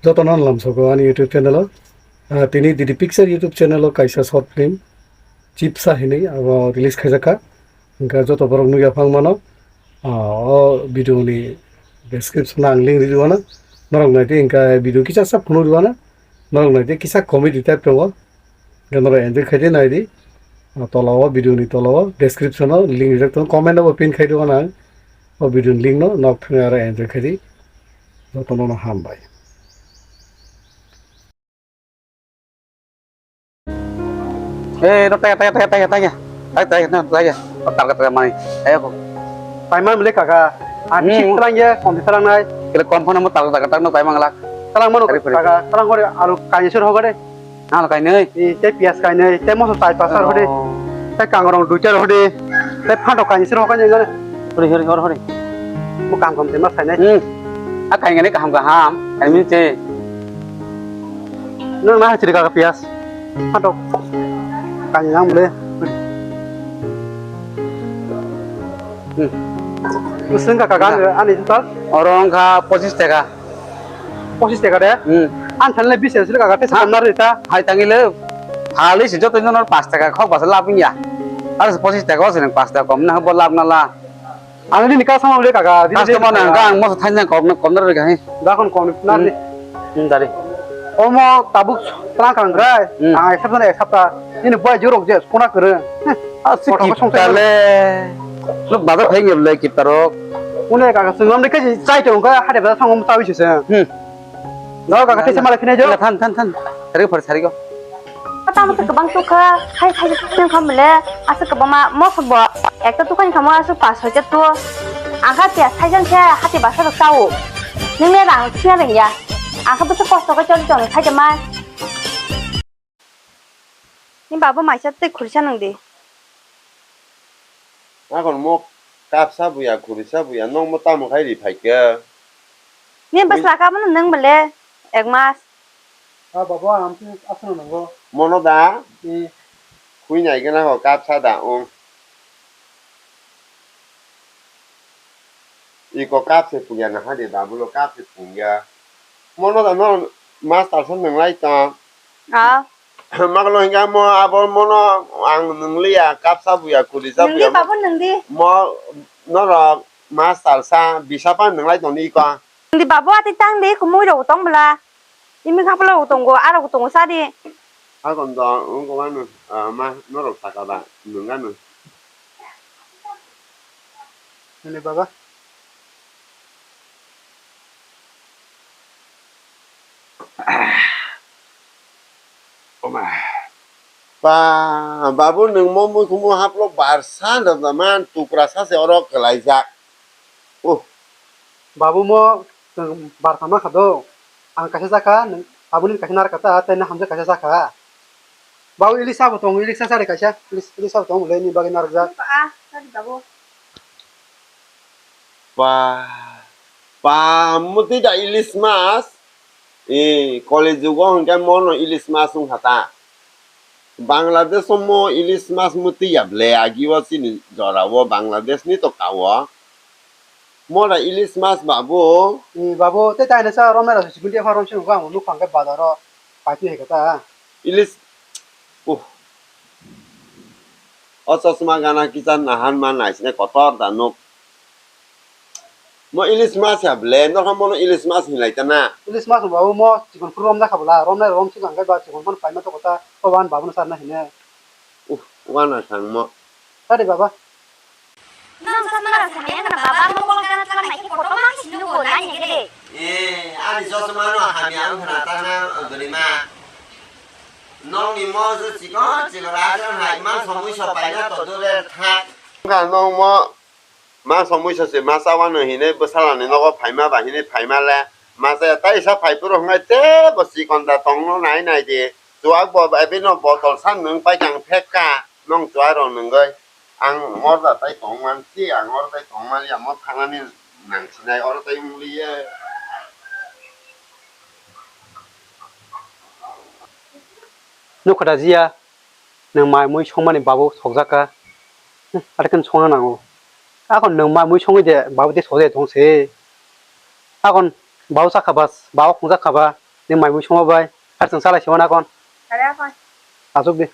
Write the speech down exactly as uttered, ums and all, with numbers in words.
Jotono lamsogo ani YouTube channel o. Ah, tini Didi Picture YouTube channel o kaisa short film Chipsa hinwi abo release khaijak kha. Hwnkhe joto borok nukya phang mano. Ah, o video ni description o ang link rwdi uanw. Norok naidi hwnkhe video kisa sa phunuk rwdi uanw. Norok naidi kisa comedy type tongo. Hwnkhe norok enjoy khaidi naidi. Ah, tola o video ni tola o description o link rijak tongo. Comment o bo pin khaidi uanw ang. O video ni link no nok thangwi aro enjoy khaidi. Jotono no hambai. Eh, no, taya, taya, taya, taya, taya. Taya, taya, no, taya. Oh, targa, targa, mani. Ayo, ko. Taima mile kaka. Ah, bisi Hmm. terang ya, kom terang nai. Kile kom phone mo targa, targa, targa, no, taima ngalak. Terang mano Kari, kari. Kaka, terang gore alu kanya sur hogare. Alu kainwi. Eh, te pias kainwi, te moso tai pasar hode. Oh. Te kangrong duitar hode. Te phantok kainwi sur hogare ngane. Hori, hori, hori, hori. Mo kam kam te mas kainwi. Hmm. A kainwi kaham kaham. Kainwi che. Nang na hachiri kaka pias. Phantok. Kainwi nang mile. Hmm. Musung kaka gan ani tal. Oro wngkha pochis taka. Pochis taka de? Hmm. Ang thanle bis sile kaka te Ha? Sakam nar rita. Hai tangile. Hali si joto nor pas taka khok basa lab ya. Ar pochis taka o sinang pas taka kom na bo lab na la. Ang ni ka sama le kaka. Customer na ka ang mo thanjang kom na kom na re ga he. Da kon kom na Hmm. ni. Hmm, dari. Omo tabuk tlang kang rai. Hmm. Ang ek sapta ek sapta. Ini bai jorok je kona kere. Asi Kotor kosong kiptale. Lok bazar phai ngel le kiptarok. Une kaka sungam de kaji chai tong ka hade bazar sangom tawi se. Hmm. No kaka te samala khine jo. Than than than. Sari phar sari go. Tamo se kwbang tukha khai khai tong kha mile asa kwbangma moso bo ekta tukani kamo asa pas hoite tu. Angkha piyas thaijan khe hati basa rok chao. Nini rang siya rengya. Angkha bwswk kosto khe choli tong khai de mai. Ni babo maisa tei khurisa nang di. Akon mo kapsa buya khurisa buya nong mo tamo khai ri phaikhe. Ni Ui. Bwsla ka bono nang bole ek mas. Ah, babo, ang twi aswk nanggo. Mono da? Hmm. Khui nai gana ho kapsa da ong. Iko kapse pungya na hadi babulo kapse pungya. Mono da no master sa nang lai ta. Ah. Maglo hinga mo abo mono ang nang liya kapsa buya kuri sa Nang di buya. Babo nang di. Mo norok master sa bisa pa nang lai tong di iko. Nang di babo ati tang di kumui rok tong bla. Imi khapla rok tongo, a rok tongo sadi. Hakon do wngkha mano, ah, ma norok saka ba nwng gano. Nini baba. Oma. Ba, babu nwng mo mui kumu haplo barsa da man tukra sase oro kelaijak. Uh. Babu mo Chwng barsa ma kha do. Ang kaisa cha kha, nwng aboni kaisa narwk kha ta, tei nang hamjak kaisa cha kha. Babo ilik cha bo tongo, ilik cha cha de kaisa, ilik, ilik cha bo tongo, le nini bagwi narwkjak. Ba, ah, sorry, babo. Pa, pa, muti da ilis mas. E, college jugo hwnkhe mono ilis mas wngkha ta. Bangladesh o mo ilis mas muti ya ble, agi o chini jora o Bangladesh ni to ka o. Mora ilis mas babu. E, babu, tei taina sa romna rok sigundi aphar romse nugo ang nukhang khe bazar o paitwi hai khe ta. Ilis, uh. O chosma gana kisa nahan ma naisne kotor da nuk. Mo ilis mas ya ble, norok mono ilis mas hinlai ta na. Ilis mas babu mo chikon phuru romna kha bwla, romnai romse kang khe ba chikon phano paima toko ta, o wan babu no sarna hine. Uh, wana kang mo. Sadi baba. Nang chosma rok samya wngkha na baba, mokol gana twlang nai khe kotorma khe si nugo, nai nai khe de. Eh, ani chosma no hamya wngkha na ta na, Dorima. Nokni mo se chikon chikon rajak hai, ma somoi so paina to dure thak. Wngkha nong mo, ma somoi so se ma chawano hinui bwsala ni nogo phaima ba hinui phaima le. Ma chaya tai sa phai phuru hwnkhai tebo chikon da tongno nai nai di. Chuwak bo, ebino botol sa nwng pai kang phek ka, nong chuwak rok nwngwi. Ang order tai tongman si, ang order tai tongman ya, mo thangnani nang sinai, order tai wng liya. Nukha da jiya, nwng mai mui songmani babu sokjak kha. Hm, aro khe songna nango. Akon nwng mai mui songwi de, babu de sokjak tong se. Akon babu chakha ba, babu khongjak kha ba. Ni mai mui songma bai. Har chwng salai sima na kon. Are kon. Asuk di.